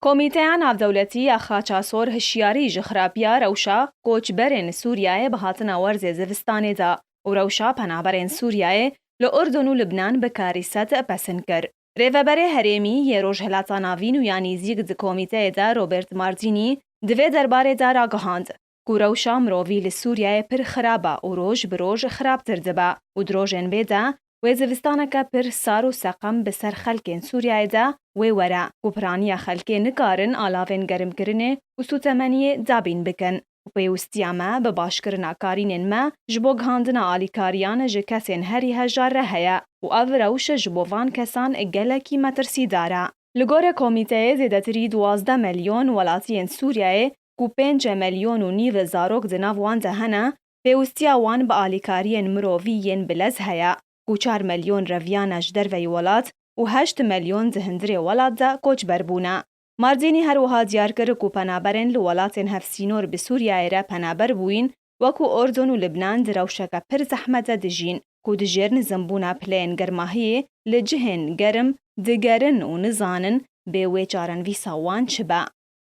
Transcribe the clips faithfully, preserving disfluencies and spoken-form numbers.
Komîteya Navdewletî ya Xaça Sor hişyarî ji xirapiya rewşa koçberên Sûriyeyê bi hatina werzê zivistanê da û rewşa penaberên Sûriyeyê li Urdun û Libnan bi karîset pesn kir. Rêveberê herêmî yê Rojhilata Navîn û ya nîzîk di komîteyê de Robert Mardînî di vê derbarê de ragihand ku rewşa mirovî li Sûriyeyê pir xirab e û roj bi roj xirabtir dibe û di rojên vê de wê zivistaneke pir sar û seqem bi ser xelkên Sûriyeyê de wê were ku piraniya xelkê nikarin alavên germkirinê û sûtemeniyê dabîn bikin û pêwistiya me bi başkirina karînên me ji bo gihandina alîkariyan ji kesên herî hejar re heye û ev rewş ji bo van kesan gelekî metirsîdar e. Li gorî komîteyê zêdetirî duwazdeh milyon welatiyên Sûriyeyê ku pênc milyon û nîv zarok di nav wan de hene, pêwistiya wan bi alîkariyên mirovî yên bilez heye ku çar milyon reviyane ji derveyî welat û heşt milyon di hundirê welat de koçber bûne. Mardînî her wiha diyar kir ku penaberên li welatên hevsînor bi Sûriyeyê re penaber bûyîn, wekû Urdun û Libnan di rewşeke pir zehmet de dijîn, ku dijêr nizimbûna pileyên germahiyê li cihên germ digerin û nizanin bê wê çarenivîsa wan çi be.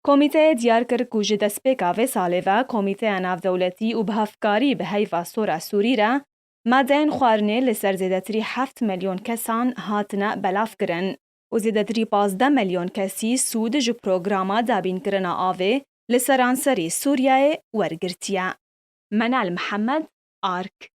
Komîteyê diyar kir ku ji destpêka vê salê ve Komîteya Navdewletî û bi hevkarî bi heyva sora Sûrî re madeyên xwarinê li ser zêdetirî heft milyon kesan hatine belavkirin û zêdetirî pazdeh milyon kesî sûd ji programa dabînkirina avê li seranserî Sûriyeyê wergirtiye. Menal Mihemed, ARK.